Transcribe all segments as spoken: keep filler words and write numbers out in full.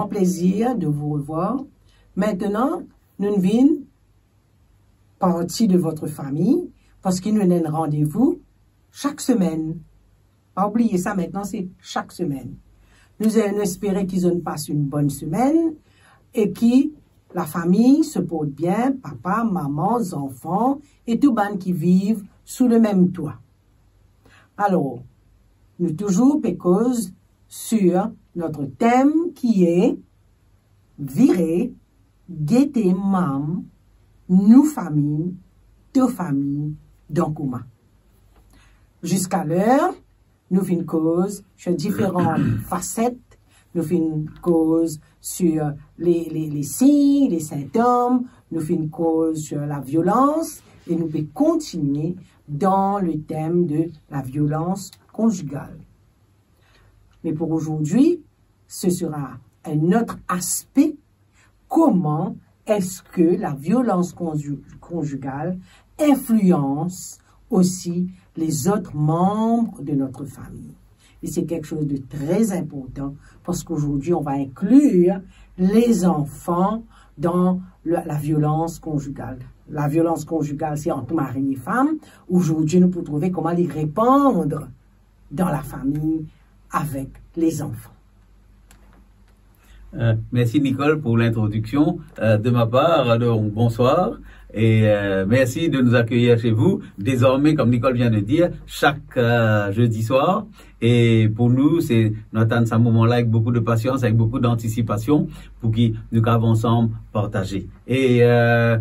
Plaisir de vous revoir. Maintenant, nou vinn partie de votre famille, parski nou ena enn randevou chak semenn. Pa oubliye sa, maintenant c'est chaque semaine. Nou, nou espere ki zot pas une bonne semaine e ki lafami se port bien, papa, mama, zanfan e tou bann ki viv sou le mem twa. Alor, nou touzour pe koz sur notre thème qui est vire, gete mam, nou fami, to fami, dan kouma. Ziska ler, nou finn koz sur diferan faset, nou finn koz sur les, les, les signes, les symptômes, nou finn koz sur la violence, e nou pe kontinie dans le thème de la violence conjugale. Mais pour aujourd'hui, ce sera un autre aspect, comment est-ce que la violence conju-, conjugale influence aussi les autres membres de notre famille. Et c'est quelque chose de très important parce qu'aujourd'hui, on va inclure les enfants dans le, la violence conjugale. La violence conjugale, c'est entre mari et femme. Aujourd'hui, nou pou trouve kouma li repandre dans la famille avec les enfants. Euh, merci Nicole pour l'introduction. Euh, de ma part, alors, bonsoir et euh, merci de nous accueillir chez vous. Désormais, comme Nicole vient de dire, chaque euh, jeudi soir. Et pour nous, c'est, nou atann sa moman la avek boukou de pasians, avek boukou d'antisipasyon pou ki nou kav ansam partaze. E euh,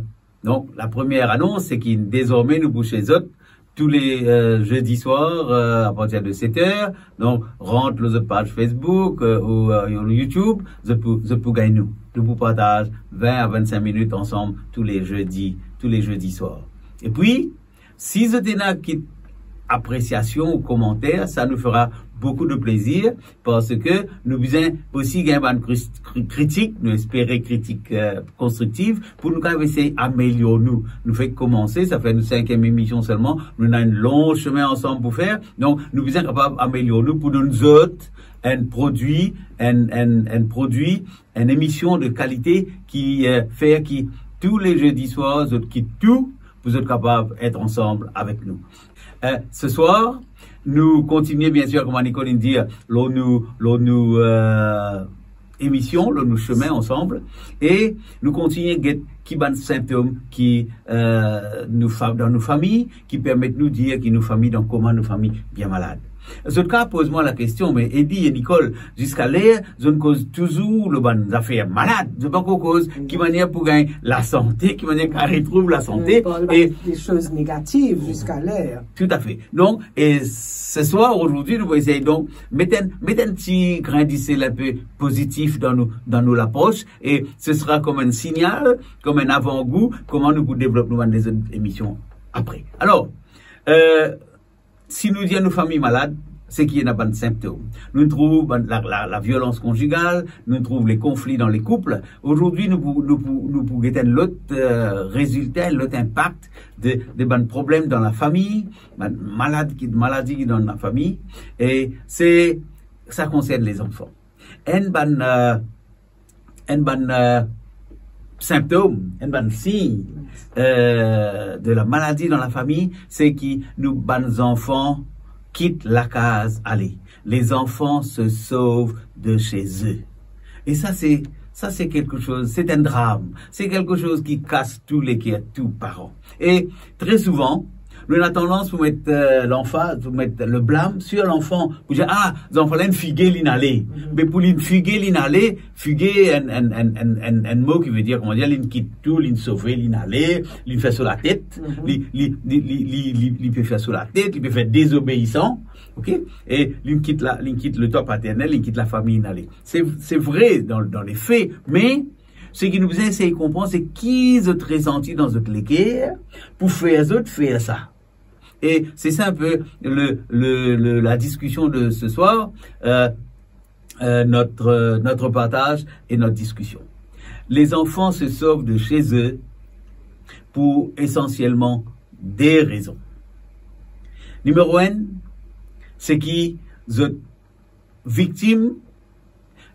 donk, la première annonce, c'est que désormais, nou pou chez zot tous les euh, jeudis soirs euh, à partir de sept heures. Donc, rant lor zot page Facebook euh, ou euh, YouTube, zot pou, zot pou gagn nou. Nou pou partaz vin a vinn-sink minit ansam tous les jeudis, tous les jeudis soirs. Et puis, si zot ena kit apresiasion ou komanter, sa nou fera boukou de plezir, parski nou bizin osi gagn bann kri-, kri-, kritik, nou espere kritik euh, konstriktiv, pou nou kav esey amelior nou. Nou fek komanse, sa fer nou sinkiem emision selman, nou ena enn long semin ansam pou fer. Donk, nou bizin kapav amelior nou pou donn zot enn prodwi, enn, enn, enn prodwi, enn emision de kalite ki euh, fer ki tous les jeudis soirs, zot kit tou, pou zot kapav et ansam avek nou. Euh, ce soir, nou kontinie, bien sûr, kouma Nicole inn dir, lor nou, lor nou euh, emision, lor nou semin ansam, e nou kontinie get ki bann sintom ki euh, nou fa-, dan nou fami, ki permet nou dir ki nou fami dan kouma, nou fami bien malad. Zot kav poz mwa lakestion, me Eddy e Nicole, ziska ler, zot koz touzour lor bann zafer malad. Zot pa ankor koz ki manier pou gagn lasante, ki manier pou retrouv lasante. On parle des choses négatives jusqu'à l'heure. Tout à fait. Donc, et ce soir, aujourd'hui, nou pou esey donk met enn, met enn ti grin disel inpe pozitif dan nou, dan nou lapros, e ce sera comme un signal, comme un avant-goût, kouma nou pou devlop nou bann lezot emision apre. Alors, euh, si nou dir nou fami malad, se ki ena bann sintom. Nou trouv bann, la, la, la violans konjigal, nou trouv les conflits dans les couples. Aujourd'hui, nou pou, nou pou, nou pou get enn lot euh, rezilta, enn lot inpak de, de bann problem dan lafami, bann malad ki, maladi ki dan lafami. E se, sa konsern lezanfan. Enn bann euh, enn bann euh, sintom, enn bann sign euh, de la maladie dans la famille, se ki nou bann zanfan kit lakaz ale. Les enfants se sauvent de chez eux. Et ça, c'est, ça, c'est quelque chose, c'est un drame. C'est quelque chose qui casse tout le cœur, tout parent. E tre souvan, nou ena tandans pou met euh, lanfaz, pou met le blame sur l'enfant, pou dir, ah, zanfan la inn fige, linn ale. Me pou linn fige, linn ale, fige enn, enn, enn, enn, enn, enn mo ki ve dir, kouma dir, linn kit tou, linn sove, linn ale, linn fer so latet, li, li, li pe fer so latet, li pe fer dezobeisan, ok? E linn kit la, linn kit le twa paternel, linn kit lafami, linn ale. Se, se vre, dan, dan le fe, me seki nou bizin esey konpran, se ki zot resanti dan zot leker pou fer zot fer sa. E se sa inpe le, le, le, la diskision de ce soir, euh, euh, notre, euh, notre partage et notre discussion. Les enfants se sauvent de chez eux pour essentiellement deux raisons. Nimero enn, se ki zot viktim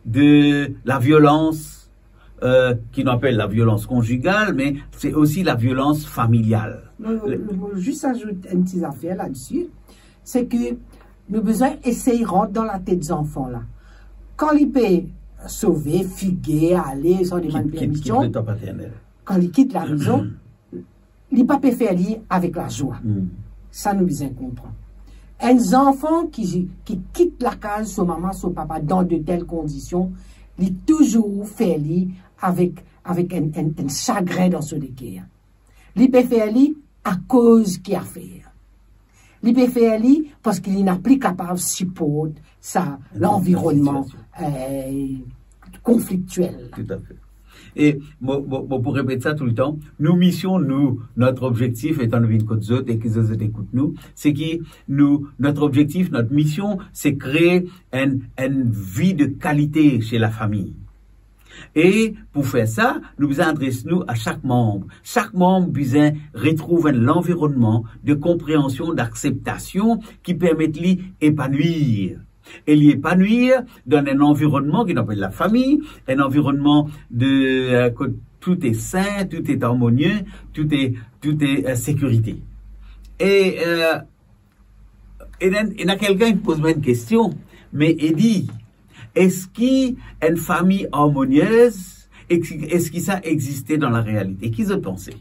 de la violans, euh, ki nou apel la violans konzigal, me se osi la violans familial. Mo, mo, mo zis azout enn ti zafer ladsi, se ke nou bizin esey rant dan latet zanfan la. Kan li pe sove, fige, ale, san demann permision, kan li kit lamezon, li pa pe fer li avek lazwa. Sa nou bizin konpran. Enn zanfan ki, ki kit lakaz so mama, so papa dan de tel kondision, li touzour fer li avek, avek enn, enn, enn sagrin dan so leker. Li pe fer li akoz ki afer. Li pe fer li parski li napa kapav siport sa, lanvironnman, eh, konfliktiel. Toutafe. E mo, mo, mo pou repet sa toultan, nou mision, nou, notre objectif, etan nou vinn kot zot e ki zot, zot ekout nou, se ki nou, notre objectif, notre mission, c'est créer enn, enn vi de kalite se lafami. E pou fer sa, nou bizin adres nou a sak manb. Sak manb bizin retrouv enn lanvironnman de konpreansion, dakseptasion ki permet li epanwir. E li epanwir dan enn anvironnman ki nou apel lafami, enn anvironnman de, euh, kot tout est sain, tout est harmonieux, tout est, tout est, euh, sécurité. E, euh, ena, ena kelkenn ki poz mwa enn kestion, me Eddy, eski enn fami armoniez, eski, eski sa existe dan larealite? Ki zot panse?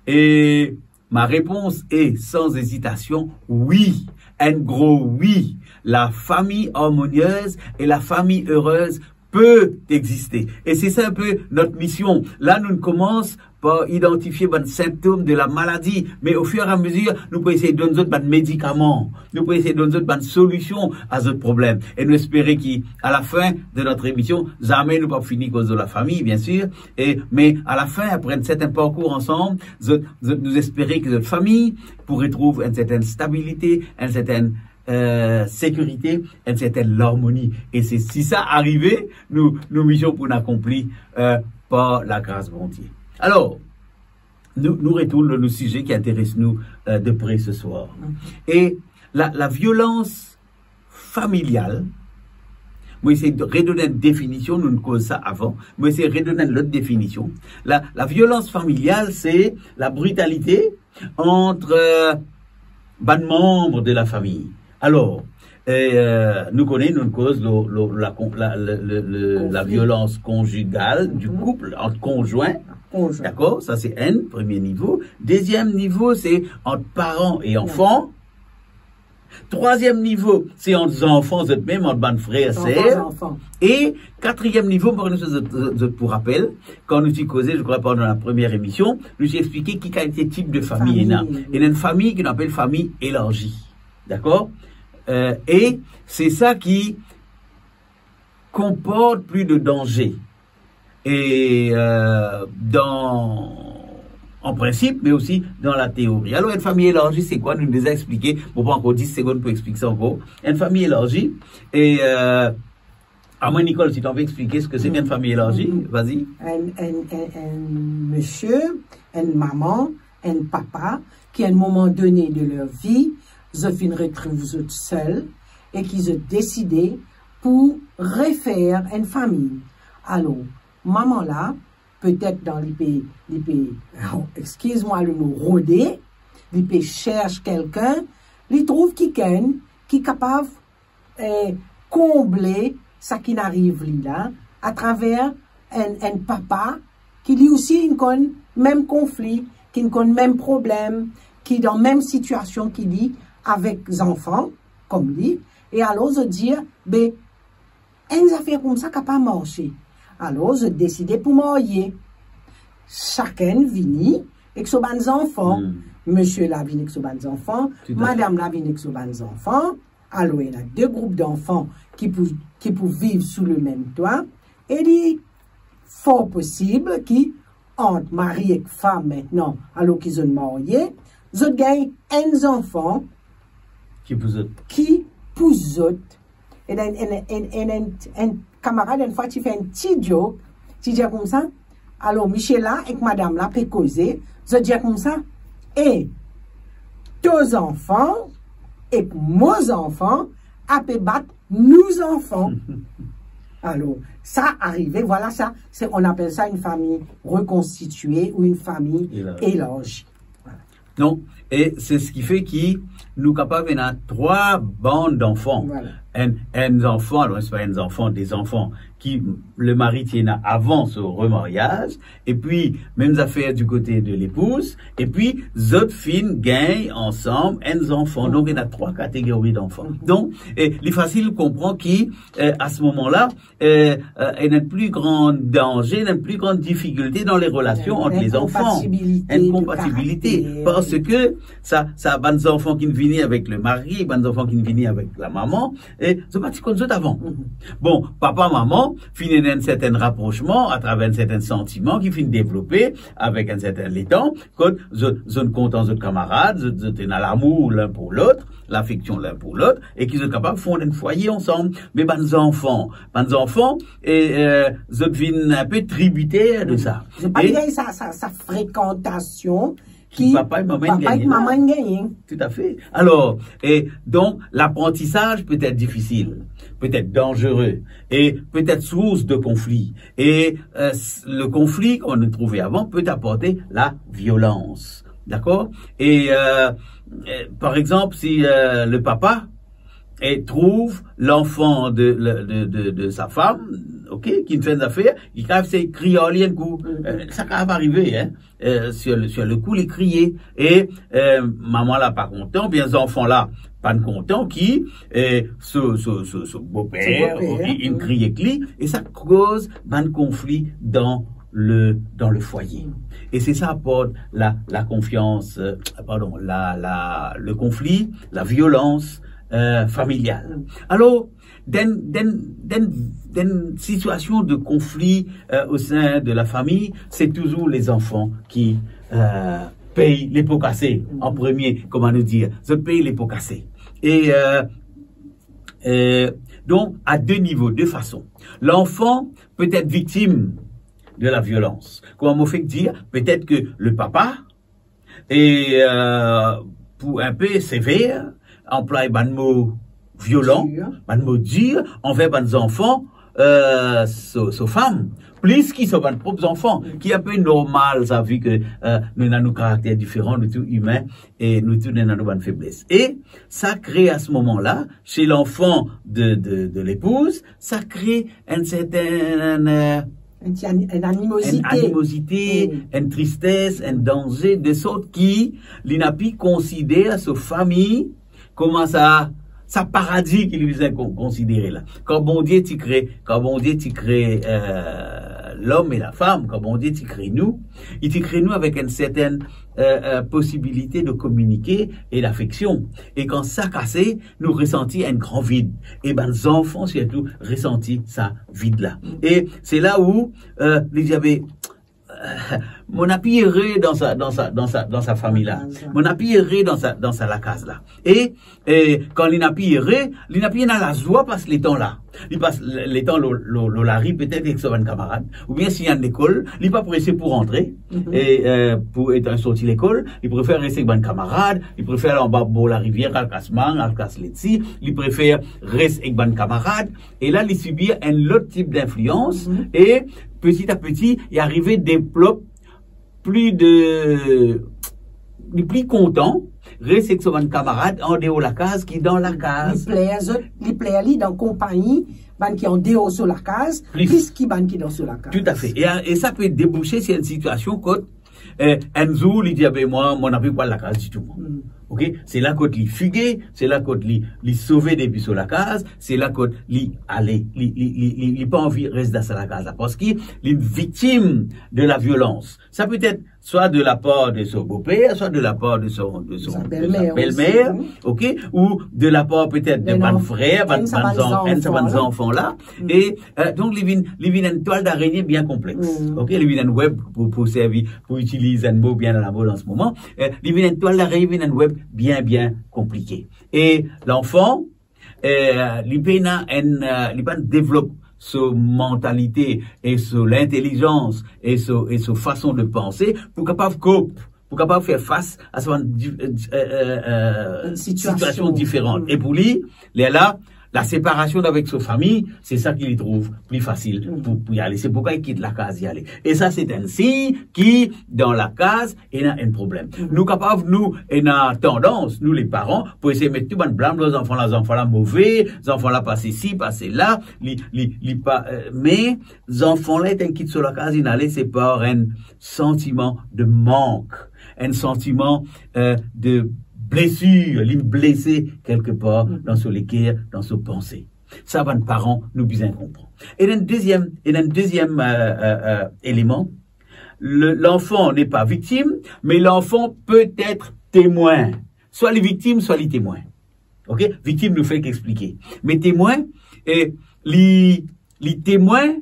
E ma repons est sans hésitation, wi. Enn gro wi. La famille harmonieuse et la famille heureuse peut exister. E se sa enpe not mision. La, nou koumans par idantifie bann sintom de la maladi, me ofiramezie, nou pou esey donn zot bann medikaman, nou pou esey donn zot bann solision a zot problem. E nou espere ki, a la fin de notre émission, zame nou pa fini koz de lafami, bien sir, e, me a la fin, apre enn sertin parkour ansam, zot, zot, nou espere ki zot fami pou retrouv enn sertin stabilite, enn sertin, euh, sekirite, enn sertin larmoni. E se, si sa arive, nou, nou mision pou akonpli, euh, par lagras Bondie. Alor, nou, nou retourn lor nou size ki interes nou, euh, de pre se swar. E la, la violans familial, mo esey redonn enn definision, nou koz sa avan, mo esey redonn enn lot definision. La, la violans familial, se la britalite ant, euh, bann manb de lafami. Alor, euh, nou kone, nou koz lor, lor, la kon-, la, le, le, le, la violans konzigal du couple, ant konzwin. Dakor? Sa se enn premie nivo. Deziem nivo, se ant paran e anfan. Trwaziem nivo, se ant zanfan zot mem, ant bann frer, ser. E katriem nivo, mo pa kone si zot, zot, zot pou rapel, kan nou ti koze, je crois, pandan la première émission, nou ti explike ki kalite tip de fami ena. Ena enn fami ki nou apel fami elarzi. Dakor? Euh, e se sa ki konport plis de danze. E, euh, dan, an prinsip, me osi dan lateori. Alor, enn fami elarzi, se kwa? Nou deza explike. Bon, pa ankor dis segonn pou explik sa ankor. Enn fami elarzi, e, euh, amwin, Nicole, si tu anvi explike seki se enn fami elarzi, vas-y. Enn, enn, enn, enn misie, enn mama, enn papa, ki a enn moman done de ler vi, zot finn retrouv zot sel e ki zot deside pou refer enn fami. Alor, mama la, petet dan li pe, li pe, oh, exkiz mwa le mo, rode, li pe sers kelkenn, li trouv kikenn ki kapav, eh, konble sa ki ariv li la, atraver enn, enn papa ki li osi inn konn mem konfli, ki inn konn mem problem, ki dan mem sitiasion ki li avek zanfan, kom li, e alor zot dir, be, enn zafer koumsa kapav marse. Alor, zot deside pou marye. Sakenn vini ek so bann zanfan. Misie la vinn ek so bann zanfan, madam la vinn ek so bann zanfan. Alor, ena de group danfan ki pou, ki pou viv sou le mem twa. E li for posib ki ant mari ek fam mintnan, alor ki zot marye, zot gagn enn zanfan ki pou zot. Ki pou zot. Ena enn, enn, enn, enn, enn, enn kamarad enn fwa ti fer enn ti joke, ti dir koumsa, alor, misie la ek madam la pe koze, zot dir koumsa, e, to zanfan ek mo zanfan ape bat nou zanfan. Alors, ça arrive, voilà ça, c'est, on appelle ça une famille reconstituée ou une famille élargie. Voilà. Non, e se ki fe ki nou kapav ena trwa bann zanfan. Enn zanfan, alor se pa enn zanfan, de zanfan ki le mari ti ena avan so remaryaz, epi mem zafer di kote de lepouz, epi zot finn gagn ansam enn zanfan. Donk ena trwa kategori zanfan. Donk, e li fasil konpran ki, e, a se moman la, e, e, ena enn pli gran danze, ena enn pli gran difikilte dan le relasion ant le zanfan. Enn konpatibilite, parski sa, sa bann zanfan ki vini avek le mari, bann zanfan ki vini avek lamama, e zot pa ti konn zot avan. Bon, papa, mama finn ena enn sertenn raprosman atraver enn sertenn santiman ki finn devlope avek enn sertenn letan, kot zot, zot kontan zot kamarad, zot, zot ena lamour linn pou lot, lafeksion linn pou lot, e ki zot kapav fond enn fwaye ansam. Me bann zanfan, bann zanfan, e, e, zot vinn inpe tribiter de sa. Zot pa gagn sa, sa, sa frekantasion ki papa e mama inn gagne. Toutafe. Alor, e donk, laprantisaz pe et difisil, pe et danzere, e pe et sours de konfli. E, e, le konfli, kouma nou trouve avan, pe aport laviolans. Dakor? E, e, e, par exanp, si, e, le papa, e, trouv lanfan de, de, de, de sa fam, ok, ki finn fer enn zafer, li kapav sey kriy ar li enn kou. E, sa kapav arive, hein. E, sur le, sur le coup, li kriye. E, e, mama la pa kontan, oubien zanfan la pa kontan ki, e, so, so, so, so boper, inn kriy ek li, e sa koz bann konfli dan le, dan le fwaye. E se sa aport la, lakonfians, e, pardon, la, la, le konfli, laviolans, e, familial. Alor, dan, dan, dan, dan sitiasion de konfli, e, o sein de lafami, se touzour lezanfan ki, e, pey lepo kase an premie, kouma nou dir. Zot pey lepo kase. E, e, e, donk, a de nivo, de fason. Lanfan pe et viktim de laviolans. Kouma mo fek dir, pe et ke le papa, e, e, pou inpe sever, anplway bann mo violan, bann mo dir anver bann zanfan, e, so, so fam, plis ki so bann prop zanfan, ki inpe normal sa, vi ke, e, nou ena nou karakter diferan, nou tou imin, e nou tou ena nou bann febles. E sa kre a se moman la, se lanfan de, de, de lepouz, sa kre enn sertenn, e, Enn ti ani-, enn animozite. Enn animozite, enn tristes, enn danze, de sort ki li ena pi konsider so fami kouma sa, sa paradi ki li bizin kon-, konsidere la. Kan Bondie ti kre, kan Bondie ti kre, e, lom e lafam, kan Bondie ti kre nou, li ti kre nou avek enn sertenn, e, e, posibilite de kominike e lafeksion. E kan sa kase, nou resanti enn gran vid. E bann zanfan sirtou resanti sa vid la. E se la ou, e, li dir, be, e, mo ena pi ere dan sa, dan sa, dan sa, dan sa fami la. Mo ena pi ere dan sa, dan sa lakaz la. E, e kan li ena pi ere, li ena pi ena lazwa pas letan la. Li pas le-, letan lor, lor, lor lari, petet ek so bann kamarad. Oubien si li al lekol, li pa prese pou rantre. E, e, pou et, sorti lekol, li prefer res ek bann kamarad, li prefer al anba bor larivier, al kas mang, al kas letsi, li prefer res ek bann kamarad. E la, li sibir enn lot tip dinflians. E peti a peti, li arive devlop pli de, li pli kontan res ek so bann kamarad andeor lakaz ki dan lakaz. Li pler zot, li pler li dan konpagni bann ki andeor so lakaz, plis ki bann ki dan so lakaz. Toutafe. E, e sa pe debouse si enn sitiasion kot, e, enn zour, li dir, be, mwa, mo ena pi pou al lakaz ditou, mwa. Ok? Se la kot li fige, se la kot li, li sove depi so lakaz, se la kot li ale, li, li, li, li, li pa anvi res dan sa lakaz la, parski li viktim de laviolans. Sa petet swa de lapar de so boper, swa de lapar de son, de son, de sa belmer, ok, ou de lapar petet de bann frer, bann, bann zanfan la. E, e, donk, li vinn, li vinn enn twal darenie bien konplex. Ok, li vinn enn web pou, pou servi, pou itiliz enn mo bien alamod an se moman. E, li vinn enn twal darenie, vinn enn web bien, bien konplike. E lanfan, e, li pena enn, e, li pa devlop so mantalite e so lintelizans e so, e so fason de panse pou kapav kop, pou kapav fer fas a sa bann di-, e, e, e, sitiasion diferan. E pou li, lerla, la separasion avek so fami, se sa ki li trouv pli fasil pou, pou li ale. Se pou sa li kit lakaz, li ale. E sa, se enn sign ki dan lakaz, ena enn problem. Nou kapav, nou, ena tandans, nou leparan, pou esey met tou bann blam lor zanfan la, zanfan la move, zanfan la pa sesi, pa sela, li, li, li pa, eh, me zanfan la, lerla li kit so lakaz, li ale, se par enn santiman de mank, enn santiman, eh, de blesir, li blese kelkepar dan so leker, dan so panse. Sa bann paran, nou bizin konpran. Ena enn deziem, ena enn deziem, eh, eh, eh, eleman. Le, l'enfant n'est pas victime, mais l'enfant peut être témoin. Swa li viktim, swa li temwin. Ok? Viktim, nou fek explike. Me temwin, eh, li, li temwin,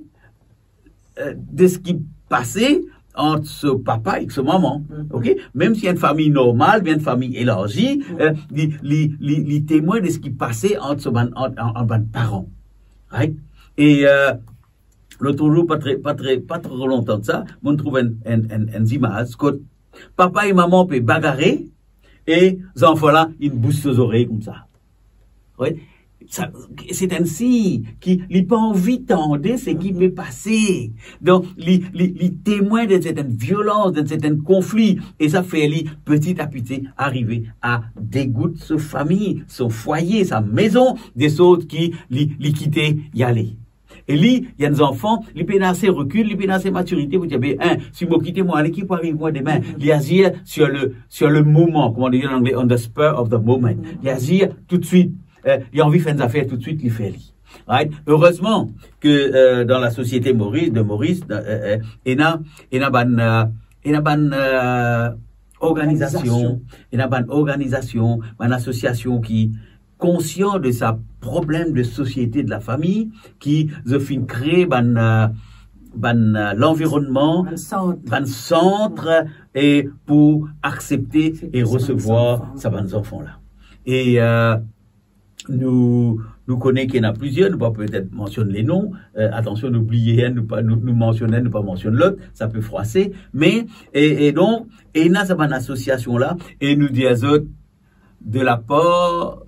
eh, de seki pase ant so papa ek so mama. Ok? Mem si enn fami normal, bien enn fami elarzi, eh, li, li, li, li temwin de seki pase ant so bann, ant, ant, ant bann paran. Right? E, eh, lot zour, pa tre, pa tre, pa tro lontan de sa, mo trouv enn, enn, enn, enn zimaz kot papa e mama pe bagare e zanfan la, li bous so zorey koumsa. Wi, sa, se enn sign ki li pa anvi tande seki pe pase. Donk, li, li, li temwin de sertenn violans, de sertenn konfli, e sa fer li, peti a peti, arive a degout so fami, so fwaye, sa mezon, de sort ki li, li kite, li ale. E li, li enn zanfan, li pena ase rekil, li pena ase matirite pou dir, be, en, si mo kite, mo ale, ki pou ariv mwa demin? Li azir sur le, sur le moment, kouma nou dir an angle, on the spur of the moment. Li azir toutswit. Eh, li anvi fer enn zafer toutswit, li fer li. Right? Erezman ke, eh, dan lasosiete Moris, de Moris, eh, eh, ena, ena bann, eh, ena bann, eh, organizasion, ena bann organizasion, bann asosiasion ki konsian de sa problem de sosiete, de lafami, ki zot finn kree bann, eh, bann, eh, lanvironnman, bann sant, bann sant, e pou aksepte e resevwar sa bann zanfan la. E, eh, nou, nou kone ki ena plizier, nou pa petet mansionn lenon, eh, atansion, nou bliye enn, nou pa, nou, nou mansionn enn, nou pa mansionn lot, sa pe fwase, me, e, e donk, ena sa bann asosiasion la, e nou dir zot, de la part,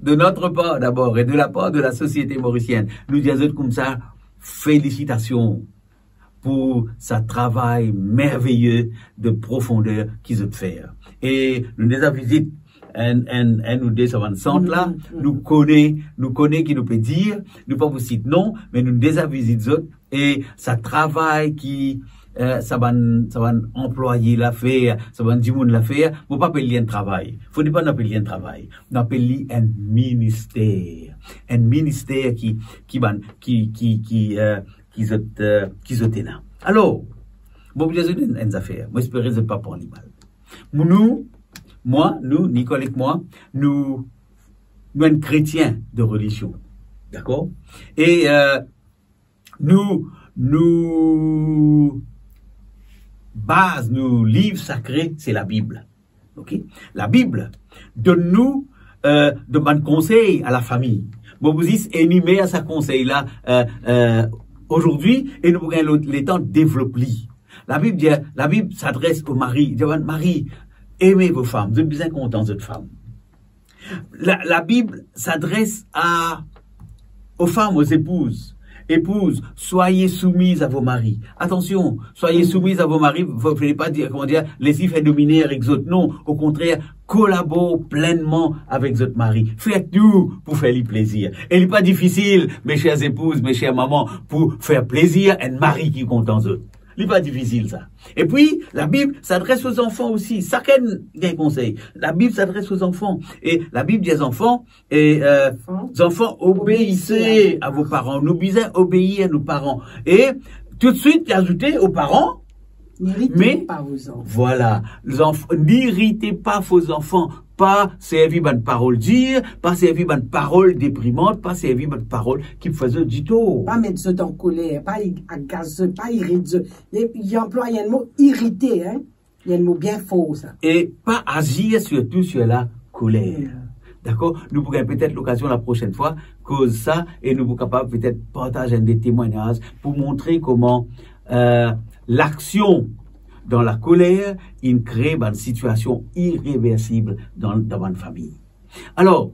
de notre part d'abord, et de la part de la société mauricienne, nou dir zot koumsa, felisitasion pou sa travay merveye de profonder ki zot fer. E nou deza vizit enn, enn, enn ou de sa bann sant la, nou kone, nou kone ki nou pe dir, nou pa pou sit non, me nou deza vizit zot, e sa travay ki, eh, sa bann, sa bann anplwaye la fer, sa bann dimoun la fer, mo pa apel li enn travay. Fode pa nou apel li enn travay. Nou apel li enn minister. Enn minister ki, ki bann, ki, ki, ki, eh, ki zot, eh, ki zot ena. Alor, mo pou dir zot enn, enn zafer. Mo espere zot pa pran li mal. Mo, nou, mwa, nou, Nicole ek mwa, nou, nou enn kretien de relizion. Dakor? E, eh, nou, nou baz, nou liv sakre, se Labib. Ok? Labib donn nou, eh, donn bann konsey a lafami. Mo pou zis enimer sa konsey la, eh, eh, azordi, e nou pou gagn lo-, letan devlop li. Labib dir, Labib s'adresse aux maris, dir bann mari, aimez vos femmes, zot bizin kontan zot fam. La, Labib s'adresse à, aux femmes, aux épouses. Épouses, soyez soumises à vos maris. Atansion, soyez soumises à vos maris, vo-, fode pa dir, kouma dir, les li fer dominer avek zot. Non, okontrer, kolabor plennman avek zot mari. Fer tou pou fer li plezir. E li pa difisil, mes chères épouses, mes chères mamans, pou fer plezir enn mari ki kontan zot. Li pa difisil sa. Epi, Labib s'adresse aux enfants aussi. Sakenn gagn konsey. Labib s'adresse aux enfants. E Labib dir zanfan, e, eh, zanfan, obéissez à vos parents. Nou bizin obeir a nou paran. E toutswit, li azoute, aux parents, n'irritez pas vos enfants. Vwala, zanf-, n'irritez pas vos enfants. Pa servi bann parol dir, pa servi bann parol deprimant, pa servi bann parol ki pou fer zot ditor. Pa met zot ankoler, pa i-, agas zot, pa irit zot. Li, li anplway enn mo, irite, hein. Li enn mo bien for, sa. E pa azir sirtou sir lakoler. Dakor? Nou pou gagn petet lokazion laprosenn fwa koz sa, e nou pou kapav petet partaz enn de temwagnaz pou montre kouma, eh, laksion dan lakoler, inn kree bann sitiasion ireversib dan, dan bann fami. Alor,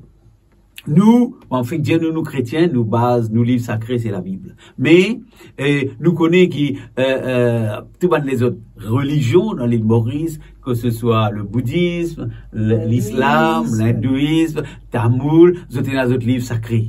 nou, anfet, dir nou, nou kretien, nou baz, nou liv sakre, se Labib. Me, eh, nou kone ki, eh, eh, tou bann lezot relizion dan lil Moris, ke se swa le boudism, le, lislam, lindouism, tamoul, zot ena zot liv sakre.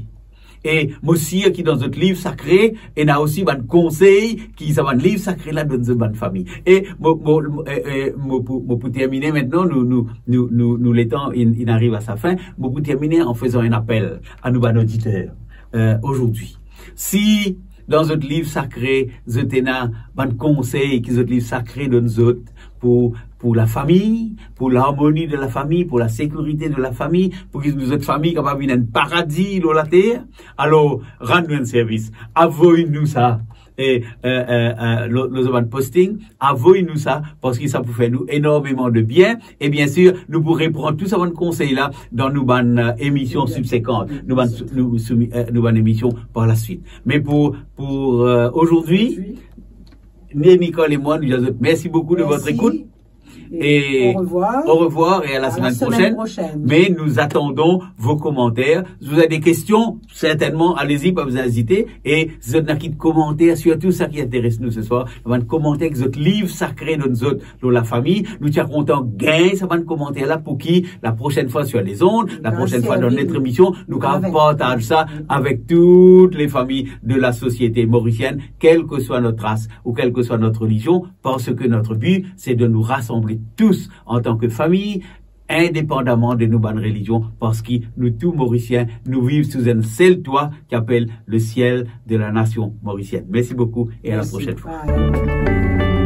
E mo sir ki dan zot liv sakre, ena osi bann konsey ki sa bann liv sakre la donn zot bann fami. E mo, mo, e, e, mo pou, mo pou termine aster, nou, nou, nou, nou, nou letan inn, inn ariv a sa fin, mo pou termine an fezan enn apel a nou bann oditer, eh, azordi. Si dan zot liv sakre, zot ena bann konsey ki zot liv sakre donn zot pou, pou lafami, pou larmoni de lafami, pou lasekirite de lafami, pou ki zot fami kapav vinn enn paradi lor later, alor rann nou enn servis. Avoy nou sa, e, e, e, e, lor, lor zot bann posting, avoy nou sa, parski sa pou fer nou enormeman de bien. E biensir, nou pou repran tou sa bann konsey la dan nou bann, eh, emision sibsekant, nou bann, nou, soumi-, eh, nou bann emision par laswit. Me pou, pou, eh, azordi, Nicole e mwa, nou dir azot mersi boukou de vot ekout. Et au revoir et à la semaine prochaine. Mais nous attendons vos commentaires. Si vous avez des questions, certainement, allez-y, pa bizin ezite. E si zot ena kit komanter, sirtou sa ki interes nou seswar, bann komanter ki zot liv sakre donn zot lor lafami, nou ti a kontan gagn sa bann komanter la pou ki la prochaine fois sur les ondes, la prochaine fois dans notre émission, nou kapav partaz sa avek tout lefami de la société mauricienne, quelle que soit notre race ou quelle que soit notre religion, parce que notre but, c'est de nous rassembler tous en tant que famille, indépendamment de nou bann relizion, parski nou tou Morisien, nou viv sou enn sel twa ki apel le ciel de la nation mauricienne. Merci beaucoup et à la prochaine fois. Bye.